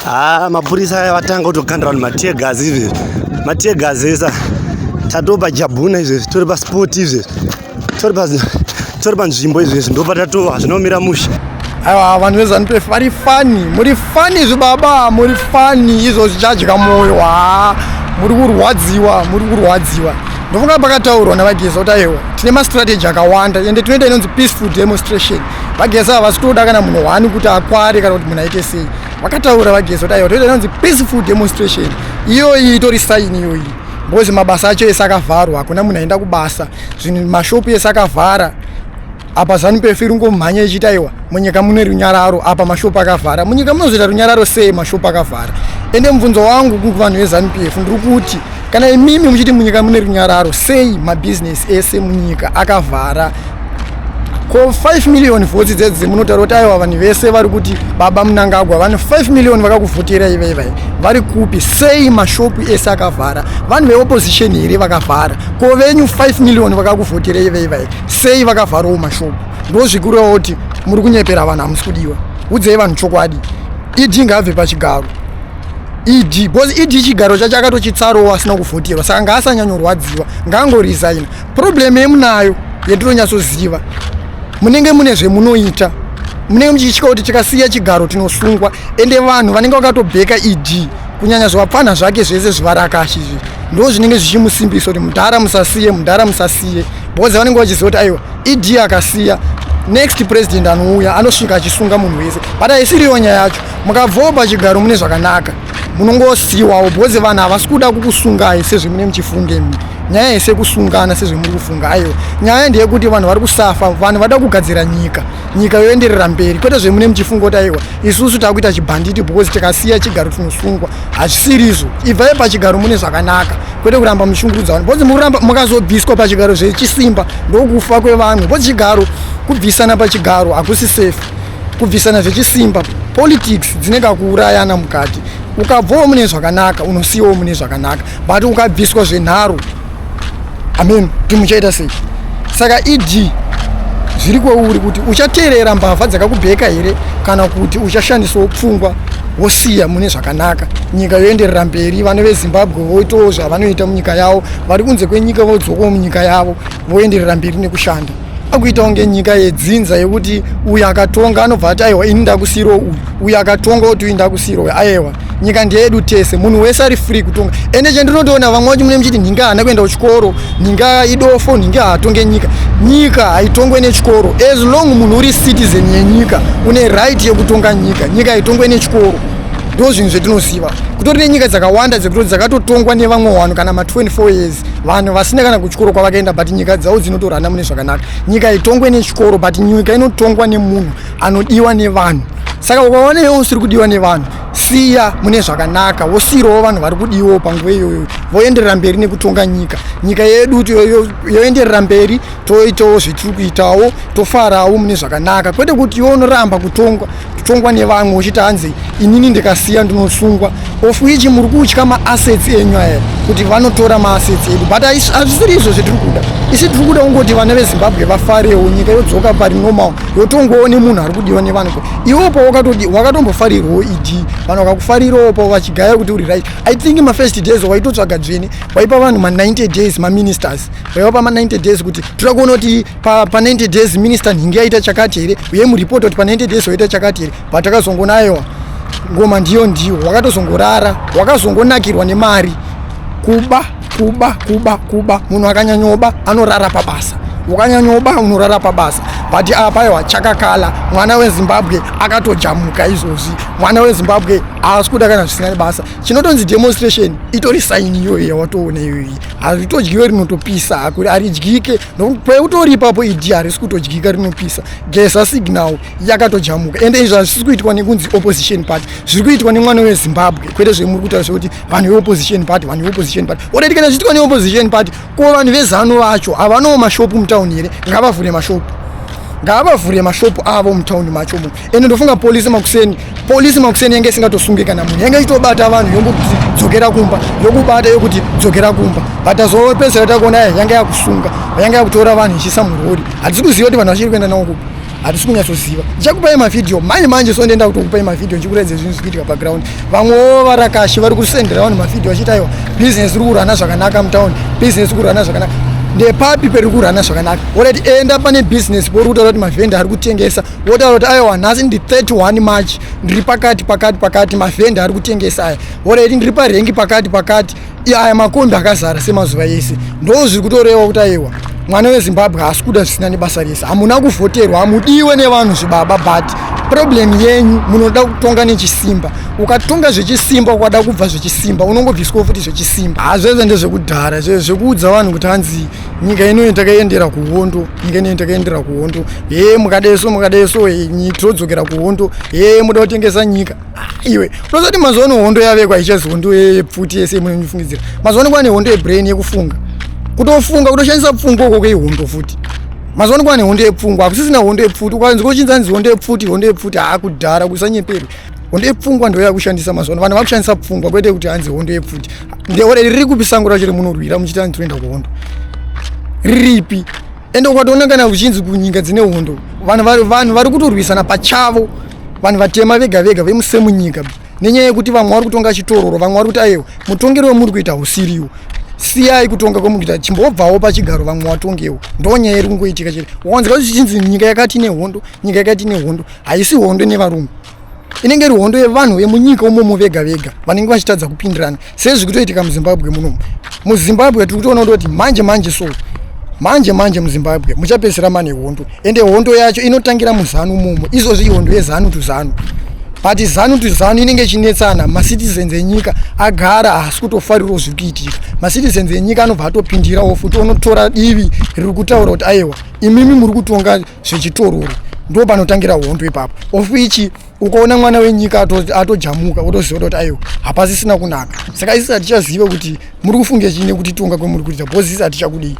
Haa mapurisa aya vatanga kutokandira vanhu matear-gas izvezvi. Matear-gas esa tatopa jabhuna izvezvi tori pasport izvezvi. Tori pa tori panzvimbo izvezvi ndopatatova zvinomira mushe. Aiwa vanhu veZanu PF vari funny, muri funny zvibaba, muri funny izvo zvichadya moyo haa muri kurwadziwa, muri kurwadziwa. Ndofunga pakataurwa naVaGeza kuti aiwa tine mastrategy akawanda ende tinoita inonzi peaceful demonstration. VaGeza havasi kutoda kana munhu one kuti akware kana kuti munhu aite sei. Vakataura VaGeza kuti aiwa toita inonzi peaceful demonstration. Iyoyi itori sign iyoyi. Because mabasa acho ese akavharwa, hakuna munhu aenda kubasa, zvinhu mashopu ese akavhara. Apa ZANU PF iri ngomhanya ichiti aiwa munyika mune runyararo, apa mashopu akavhara. Munyika munozoita runyararo sei mashopu akavhara? Ende mubvunzo wangu kuvanhu veZANU PF ndiri kuti kana imimi muchiti munyika mune runyararo, sei mabhizinesi ese munyika akavhara? Ko 5 million votes dzedzi munotaura kuti aiwa vanhu vese vari kuti baba Mnangagwa, vanhu 5 million vakakuvhotera ivaivai vari kupi? Sei mashopu ese akavhara? Vanhu veopposition here vakavhara? Ko venyu 5 million vakakuvhotera ivaivai sei vakavharawo mashopu? Ndozvikurewo kuti muri kunyepera vanhu, hamusi kudiwa. Udzei vanhu chokwadi. ED ngaabve pachigaro, ED, because ED chigaro chacho akatochitsarowo asina kuvhoterwa, saka ngaasanyanyorwadziwa, ngaangoresigna. Problem yemunayo yetinonyatsoziva, munenge mune zvemunoita, munenge muchitya kuti tikasiya chigaro tinosungwa. Ende vanhu vanenge vakatobheka ED, kunyanya zvavapfanha zvake zvese zvivarakashi izvi, ndo zvinenge zvichimusimbisa kuti mudhara musasiye, mudhara musasiye, because vanenge vachiziva kuti aiwa ED akasiya, next president anouya anosvika achisunga munhu wese. But haisiriyo nyaya yacho. Mukabvawo pachigaro mune zvakanaka, munongosiyiwawo, because vanhu havasi kuda kukusungai sezvemune muchifunga imi. Nyaya yese kusungana sezvemuri kufunga, aiwa. Nyaya ndeyekuti vanhu vari kusafa, vanhu vada kugadzira nyika, nyika yoenderera mberi, kwete zvemune muchifunga kuti aiwa isusu takuita chibhanditi because tikasiya chigaro tinosungwa. Hazvisirizvo. Ibvai pachigaro mune zvakanaka, kwete kuramba muchishungurudza vanhu, because muramba mukazobviswa pachigaro zvechisimba ndokufa kwevamwe, because chigaro, kubvisana pachigaro hakusi safe. Kubvisana zvechisimba, politics dzinenge kuurayana mukati. Ukabvawo mune zvakanaka, unosiyawo mune zvakanaka, but ukabviswa zvenharo, amen, kuti muchaita sei? Saka ED, zviri kweuri kuti uchateerera mbavha dzakakubheka here kana kuti uchashandisawo pfungwa wosiya mune zvakanaka, nyika yoenderera mberi, vana veZimbabwe voitawo zvavanoita munyika yavo, vari kunze kwenyika vodzokawo munyika yavo, voenderera mberi nekushanda. Akuita kunge nyika yedzinza yekuti uyu akatonga anobva ati aiwa ini ndakusiyirawo uyu, uyu akatonga kuti uyu ndakusiyirawo uyu. Aiwa, nyika ndeyedu tese, munhu wese ari free kutonga. Ende chandinotoona, vamwe vacho mune muchiti nhinga haana kuenda kuchikoro, nhinga idofo, nhinga haatonge nyika. Nyika haitongwe nechikoro. As long munhu uri citizen yenyika, une right yekutonga nyika. Nyika haitongwe nechikoro, ndo zvinhu zvetinoziva. Kutori nenyika dzakawanda dzekutoti dzakatotongwa nevamwe vanhu kana ma24 years, vanhu vasina kana kuchikoro kwavakaenda, but nyika dzavo dzinotorana mune zvakanaka. Nyika haitongwe nechikoro, but nyika inotongwa nemunhu anodiwa nevanhu. Saka ukaona iwe usiri kudiwa nevanhu, siya mune zvakanaka, wosiyirawo vanhu vari kudiwawo panguva iyoyo, voenderera mberi nekutonga nyika. Nyika yedu yoenderera mberi, toitawo zvetiri kuitawo, tofarawo mune zvakanaka, kwete kuti iwe unoramba kutongwa, kutongwa nevamwe uchiti hanzi inini ndikasiya ndinosungwa, of which muri kutya maassets enyu aya kuti vanotora maassets edu. But hazvisiri izvo zvetiri kuda isi. Tiri kuda kungoti vana veZimbabwe vafarewo, nyika yodzoka pari normal, yotongwawo nemunhu ari kudiwa nevanhu. Iwopo wakatombofarirwawo ED, vanhu vakakufarirawo po vachigaya kuti uri right. I think mafirst days waitotsvaga dzvene, waipa vanhu ma90 days, maministers waiva ma90 days, kuti toda kuona kuti pa90 days minister nhingi yaita chakati here, uye muripoti kuti pa90 days waita chakati here. But takazongoona aiwa ngoma ndiyo ndiyo, wakatozongorara, wakazongonakirwa nemari. Kuba, kuba, kuba, kuba, munhu akanyanyoba anorara pabasa. Ukanyanyoba unorara pabasa. But apa aiwa chakakala, mwana weZimbabwe akatojamuka izvozvi. Mwana weZimbabwe haasi kuda kana zvisina nebasa. Chinotonzi demonstration itori sign iyoyo yawatoona iyoyi. Haritodyiwe, rinotopisa, haridyike. Peutori ipapo ED harisi kutodyika, rinopisa. Geza signal yakatojamuka. Ende izvo hazvisi kuitwa nekunzi opposition party, zviri kuitwa nemwana weZimbabwe, kwete zvemuri kutaura zvekuti vanhu veopposition party, vanhu veopposition party. Already kana zviitwa neopposition party, ko vanhu veZANU vacho havanawo mashopu mutauni here? Ngavavhure mashopu, ngavavhure mashopu avo mutauni macho mo. Ende ndofunga polisi makuseni, polisi makuseni yange isingatosunge kana munhu, yange ichitobata vanhu yongokuti dzokera kumba, yokubata yokuti dzokera kumba. But azopedzisira takuona yange yakusunga, yange yakutora vanhu ichiisa murori. Hatisi kuziva kuti vanhu vachiri kuenda navo kupi. Hatisi kunyatsoziva. Ndichakupai mavhidhiyo manje manje, so ndienda kutokupai mavhidhiyo ndichikuratidza zvinhu zviri kuitika paground. Vamwewo varakashi vari kusendera vanhu mavhidhiyo vachiti aiwa, business iri kurana zvakanaka mutauni, business iri kurana zvakanaka. Ndepapi peri kurana zvakanaka? Alright, enda pane business pori kutaura kuti mavhenda ari kutengesa, wotaura kuti aiwa, nhasi ndi 31 March, ndiri pakati pakati pakati, mavhenda ari kutengesa aya. Alright, ndiri parengi pakati pakati, aya makombi akazara semazuva ese. Ndo zviri kutorewa kuti aiwa, mwana weZimbabwe haasi kuda zvisina nebasa rese. Hamuna kuvhoterwa, hamudiwe nevanhu zvibaba, but problem yenyu munoda kutonga nechisimba. Ukatonga zvechisimba, ukada kubva zvechisimba, unongobviswawo futi zvechisimba. Hazvezvo ndezvekudhara zvekuudza vanhu kuti hanzi nyika inoyi takaendera kuhondo, nyika inoyi takaendera kuhondo, he mukadeso mukadeso tinodzokera kuhondo, he muda kutengesa nyika. Ah, iwe unozati mazuva ano hondo yavekwa haichazi hondo yepfuti yese munonifungidzira. Mazuva ano kwane hondo yebrain, yekufunga, kutofunga, kutoshandisa pfungwa ukoko ihondo futi. Mazuva ano kwane hondo yepfungwa, hakusisina hondo yepfuti. Ukanzwa uchinzi hanzi hondo yepfuti, hondo yepfuti, haakudhara, kusanyeperwe. Hondo yepfungwa ndo yakushandisa mazuva ano, vanhu vakushandisa pfungwa, kwete kuti hanzi hondo yepfuti. Ndeore riri kupi sango racho remunorwira muchiti hanzi toenda kuhondo? Riripi? Ende ukatoona kana uchinzi kunyika dzine hondo, vanhu vari kutorwisana pachavo, vanhu vatema vega vega vemusemunyika, nenyaya yekuti vamwe vari kutonga chitororo, vamwe vari kuti aiwa, mutongero wemuri kuita usiriwo, siyai kutonga kwemuri kuita, chimbobvawo pachigaro, vamwe watongewo. Ndo nyaya iri kungoitika chete. Wawanzika kuti chichinzi nyika yakati ine hondo, nyika yakati ine hondo, haisi hondo nevarungu, inenge iri hondo yevanhu vemunyika umomo vega vega vanenge vachitadza kupindirana, sezviri kutoitika muZimbabwe munomu. MuZimbabwe tiri kutoona kuti manje manje, so manje manje muZimbabwe muchapedzisira mane hondo, ende hondo yacho inotangira muZanu momo. Izvozvi ihondo yeZanu to Zanu, but Zanu to Zanu inenge ichinetsana. Macitizens enyika agara haasi kutofarirawo zviri kuitika. Macitizens enyika anobva atopindirawo futi, onotora divi riri kutaura kuti aiwa, imimi muri kutonga zvechitororo. Ndo panotangira hondo ipapo, of which ukaona mwana wenyika atojamuka, otoziva kuti aiwa, hapasisina kunaka. Saka isi hatichaziva kuti muri kufunge chii nekutitonga kwemuri kuita, because isi hatichakudii.